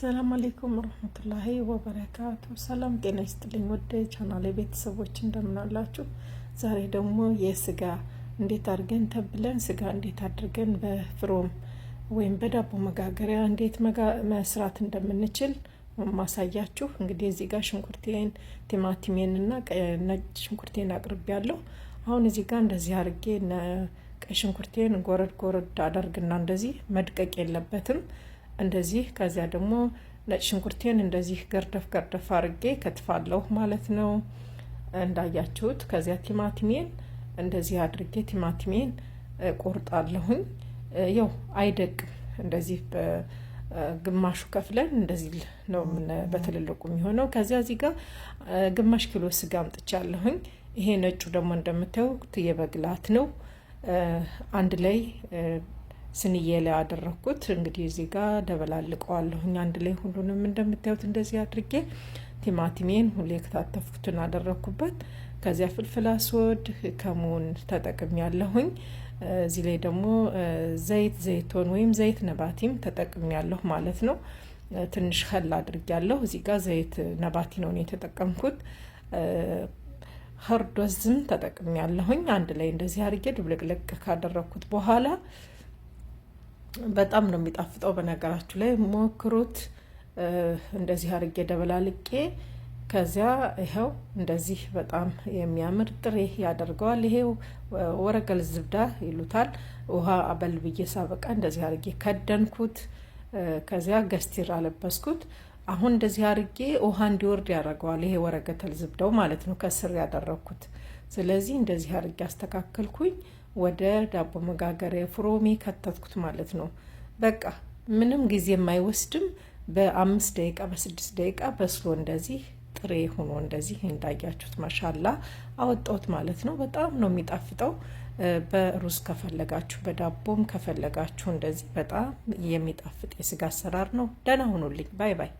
السلام عليكم ورحمة الله وبركاته። ሰላም ጤና ይስጥልኝ ወደ ቻናሌ ቤተሰቦች እንደምን አላችሁ? ዛሬ ደግሞ የስጋ እንዴት አድርገን ተብለን ስጋ እንዴት አድርገን በ فرن ወይም በዳቦ መጋገሪያ እንዴት መስራት እንደምንችል ማሳያችሁ። እንግዲህ እዚህ ጋር ሽንኩርቴን፣ ቲማቲሜን እና ነጭ ሽንኩርቴን አቅርቤያለሁ። አሁን እዚህ ጋር እንደዚህ አድርጌ ቀይ ሽንኩርቴን ጎረድ ጎረድ አደርግና እንደዚህ መድቀቅ የለበትም እንደዚህ። ከዚያ ደግሞ ነጭ ሽንኩርቴን እንደዚህ ገርደፍ ገርደፍ አድርጌ ከትፋለሁ ማለት ነው እንዳያችሁት። ከዚያ ቲማቲሜን እንደዚህ አድርጌ ቲማቲሜን ቆርጣለሁኝ። ያው አይደቅም፣ እንደዚህ በግማሹ ከፍለን እንደዚህ ነው በትልልቁ የሚሆነው። ከዚያ እዚህ ጋር ግማሽ ኪሎ ስጋ አምጥቻለሁኝ። ይሄ ነጩ ደግሞ እንደምታዩት የበግ ላት ነው። አንድ ላይ ስንዬ ላይ አደረግኩት። እንግዲህ እዚህ ጋር ደበላልቀዋለሁኝ አንድ ላይ ሁሉንም እንደምታዩት እንደዚህ አድርጌ ቲማቲሜን ሁሌ የከታተፍኩትን አደረግኩበት። ከዚያ فلفل أسود ከሙን ተጠቅሜ ያለሁኝ። እዚህ ላይ ደግሞ ዘይት ዘይቶን ወይም ዘይት ነባቲም ተጠቅሜ ያለሁ ማለት ነው። ትንሽ خل አድርጌ ያለሁ። እዚህ ጋር ዘይት نباتي ነው የተጠቀምኩት። خردوس ም ተጠቅሜ ያለሁኝ። አንድ ላይ እንደዚህ አድርጌ ድብልቅልቅ ካደረግኩት በኋላ በጣም ነው የሚጣፍጠው። በነገራችሁ ላይ ሞክሩት። እንደዚህ አድርጌ ደበላልቄ ከዚያ ይኸው እንደዚህ በጣም የሚያምር ጥሬ ያደርገዋል። ይሄው ورق الزبدة ይሉታል። ውሃ አበል ብዬ ሳበቃ እንደዚህ አድርጌ ከደንኩት። ከዚያ قصدير አለበስኩት። አሁን እንደዚህ አድርጌ ውሃ እንዲወርድ ያደርገዋል። ይሄ ورقة الزبدة ው ማለት ነው ከስር ያደረግኩት። ስለዚህ እንደዚህ አድርጌ አስተካከልኩኝ። ወደ ዳቦ መጋገሪያ ፍሮሜ ከተትኩት ማለት ነው። በቃ ምንም ጊዜ የማይወስድም፣ በ5 ደቂቃ በ6 ደቂቃ በስሎ እንደዚህ ጥሬ ሆኖ እንደዚህ እንዳያችሁት ما شاء الله አወጣሁት ማለት ነው። በጣም ነው የሚጣፍጠው። በሩዝ ከፈለጋችሁ በዳቦም ከፈለጋችሁ እንደዚህ በጣም የሚጣፍጥ የስጋ አሰራር ነው። ደህና ሁኑልኝ። Bye bye።